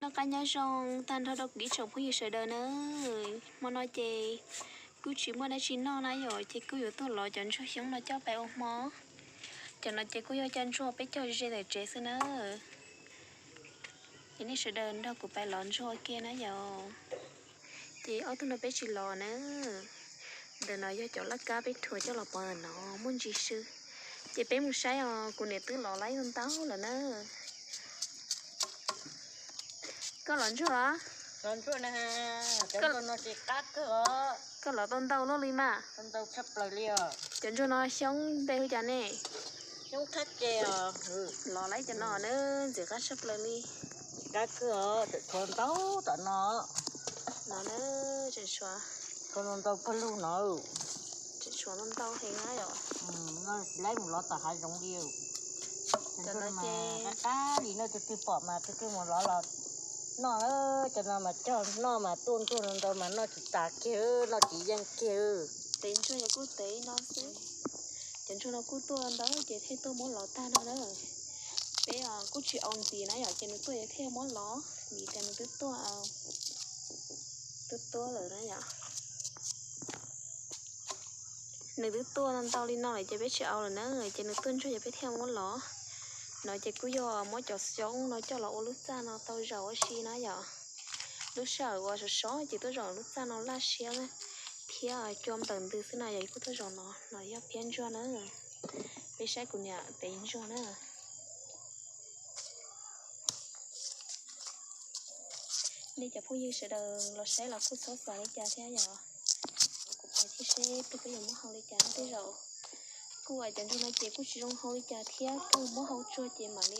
Noj qab nyob zoo tag nrho rau kuv ib tsoom phooj ywg sawv daws na. Hmo no ces kuj tsis muaj dab tsi noj na yom, ces kuj yuav tuaj lov cov ntsuag xyoob no coj pais ua hmo. Cov no ces kuj yog cov ntsuag peb cog ze ntawm tsev xwb na. Ces nej sawv daws nrog kuv pais lov ntsuag ua ke na yom. Ces ob tug no peb tsis lov na. Ntawm no yog cov laj kab peb rhuav coj los pov ntawm no muaj ntsis swb. Ces peb mus saib os, kuv niam twb lov lawm ntau lawm na. Koj lov ntsuag? Koj lov tau ntau luaj li mas? Cov ntsuag no xyoob npe hu cas ne? Lov lawm cov no na, ntxim qab tshaj plaws li. Qab kawg os, tseem tshuav ntau tom no. No na, tseem tshuav ntau pawg lug no. Tseem tshuav ntau heev na yom. Lawv mus lov tom hav zoov li. Cov no ces qab li no, tus twg pom mas tus twg mus lov los noj. Cov no mas cog noj mas tuaj ntsuag ntau mas noj tsis tas kiag, noj tsis yeej kiag. Tev ntsuag yog kuj tev no xwb. Cov ntsuag no kuj tuaj ntau ces thiaj tuaj muab lov tag no na. Peb kuj tsis au ntxiv na yom, ces nws tuaj ces thiaj muab lov vim tias nws twb tuaj, twb tuaj lawm na yom. Nws twb tuaj ntau li no lawm ces peb tsis au lawm na, ces nws tuaj ntsuag ces peb thiaj muab lov. No ces kuj yog muab cov xyoob no coj los ua lub txaj no tau zaum ua si na yom. Lub sij hawm uas sov sov ces tuaj zaum lub txaj no laj siab thiab cua nplawm ntws xwb na yom, kuj tuaj zaum no, no yog phiab ntsuag na. Peb saib kuv niam tev ntsuag na. Nej cov phooj ywg sawv daws los saib los kuj txhob xav li cas thiab yom. Kuv pais thiab seb peb yuav muab hau li cas no tej zaum. Kuj cov ntsuag no ces kuj tsis zoo hau li cas thiab, kuj muab hau tsuag ces mam li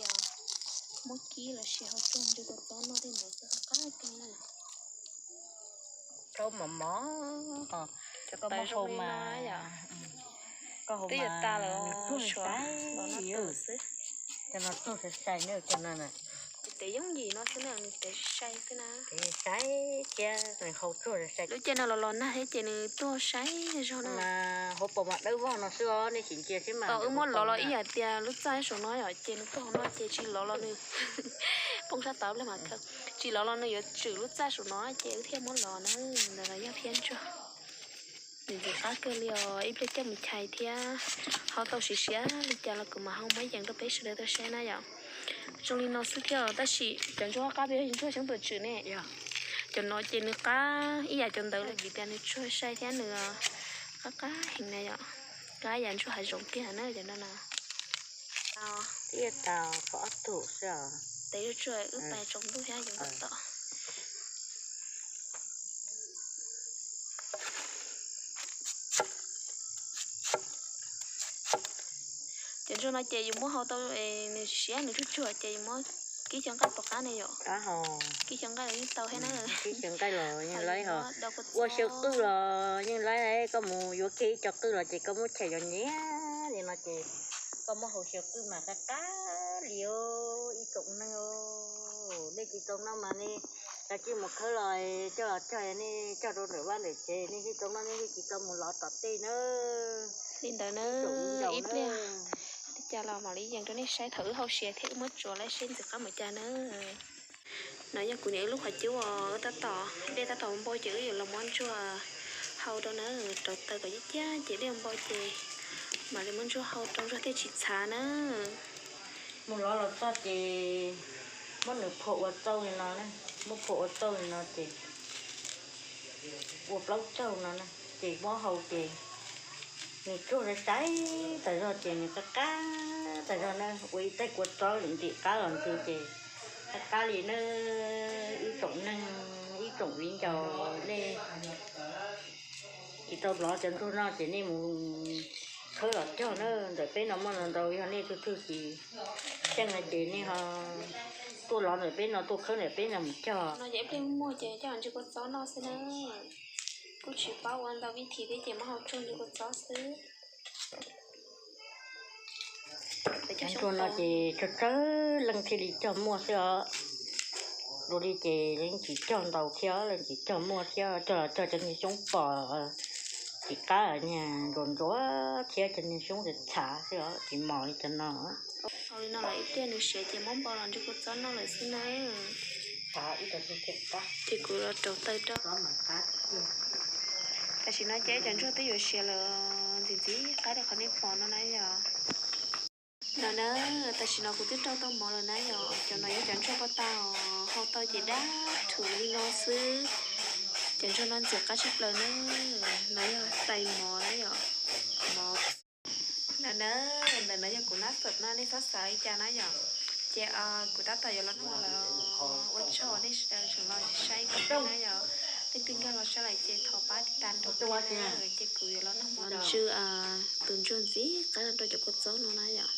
muab kib los sis hau tsuag ntsuag kua txob noj tej ntawd xwb qab kawg na. Rau mos mos, cov koj muab hau mas, koj hau mas nws tuag sai xwb. Cov no tuag sai sai na, cov no na. Tev yooj yim no xwb na, nws tev sai xwb na. Tev sai thiab nws hau tuag sai. Lub caij no los los nag thiab ces nws tuag sai zog no. Mas hauv paus mas dawb vog no xwb os, nej sim ntsia xwb mas. Thaum wb muab lov los ib yam tias lub txaj saum no yom, ces nws tuaj hauv no ces tsis lov los nws poob sab tod ple mas khaws. Tsis lov los nws yuav tswm lub txaj saum no ces wb thiaj muab lov na. Ntawm no yog phiab ntsuag. Nws ntxim qab kawg li os, ib pliag coj mus chais thiab ho tau siav siav li cas los kuv mam ho muab yees rau peb sawv daws tau saib na yom. Zoo li no xwb thiab tab sis cov ntsuag qab peb ntsuag xyoob tuam tswm ne. Cov no ces nws qab ib yam cov ntawd li vim tias nws tsuag sai thiab nws qab qab heev na yom. Qab yam ntsuag hav zoov kiag na cov no na. Tiaj tau qhov ob tug xwb os. Tev tsuag wb pais tsaus ntuj thiab yees tom. Cov ntsuag no ces yus muab hau tau, nws siav nws tsuag tsuag ces yus muab kib xyaw nqaij tom qab ne yom. Kib xyaw nqaij los yeej tau thiab na. Kib xyaw nqaij los yeej laib hos. Ua xyaw qwj los yeej laib, koj mus yuav kiag ib co qwj los ces koj muab chais yos nyiav li no ces koj muab hau xyaw qwj mas qab qab li os ib tsoom neeg. Nej tsis tau noj mas nej kav tsij mus khawb los coj los cog, nej cog rau ntawm vaj ntawm tsev, nej tsis tau noj nej tsis tau mus lov tom tej na. Li ntawd na, ib pliag li cas los mam li yees rau nej saib thaum wb hau siav thiab wb muab tsuav laib seb ntxim qab npaum cas na. No yog kuv niam wb lub qhov cub uas wb tab tom, dej tab tom npau ces wb yuav los muab ntsuag hau rau na, rauv taws kom ciaj ciaj ces dej npau ces mam li muab ntsuag hau rau ntsuag thiaj tsis txhav na. Mus lov los txog ces muab nws phua ua txauj li no na, muab phua ua txauj li no ces ua plaub txaug no na, ces muab hau ces nws tsuag sai sai tas zog ces nws qab qab tas zog na, ua ib taig kua txob ntim qab los ntxwg ces qab qab li na. Ib tsoom neeg, ib tsoom viv ncaus nej tsis tau lov cov ntsuag no ces nej mus khawb los cog na, ntawm peb no muaj ntau ntau, yog nej tug twg tsis xyeej no ces nej ho tuaj lov ntawm peb no, tuaj khawb ntawm peb no mus cog. No ces ib pliag muaj ces coj ntsis kua txob noj xwb na. Kuj tsis paub ua ntau vib thim thiab ces muab hau tsuag ntsis kua txob xwb. Cov ntsuag no ces tsawg tsawg leej thiaj li cog muaj xwb os. Dua li ces leej tsis cog ntau thiab, leej tsis cog muaj thiab, cog los cog cov niag xyoob pom tsis qab, niag ntsuag ntsuag thiab cov niag xyoob txhav txhav xwb os, tsis mos li cov no. Hau li no los ib pliag nws siav ces muab npau los ntsis kua txob noj lawm xwb na. Txhav Ces kuv los rauv taws rau. Tam sim no ces cov ntsuag twb yuav siav lawm, ntxim ntxim qab li qhov nej pom no na yom. No na, tam sim no kuv twb rau tau mov lawm na yom. Cov no yog cov ntsuag poj tau, hau tau ces dab rhuv li no xwb. Cov ntsuag no ntxim qab tshaj plaws na. No yog tais mov na yom, mov. No na, ntawm no yog kuv nab xawm no, nej xav xav li cas na yom. Ces kuv tab tom yuav los noj mov lawm, ua tsaug nej sawv daws tseem los saib kuv na yom. Leej twg nkag los saib lawm ces thov pab tiv tas nrog kuv na, ces kuv yuav los noj mov. Ntsw tus ntsuag ntxim qab rau cov kua txob no na yom.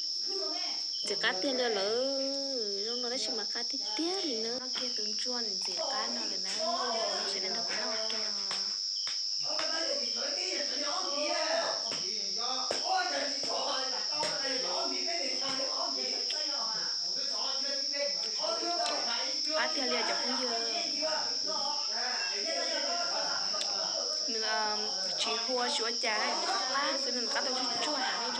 Ntxim qab tiag li lawm, zoo no tab sis mas qab tiag tiag li na. Noj kiag tus ntsuag ntxim qab no lawm na, sawv daws nrog kuv noj ua ke os. Qab tiag li cov phooj ywg. Nws tsis hua tsis ua cas, nws qab qab xwb, nws qab tau tsuag tsuag heev li.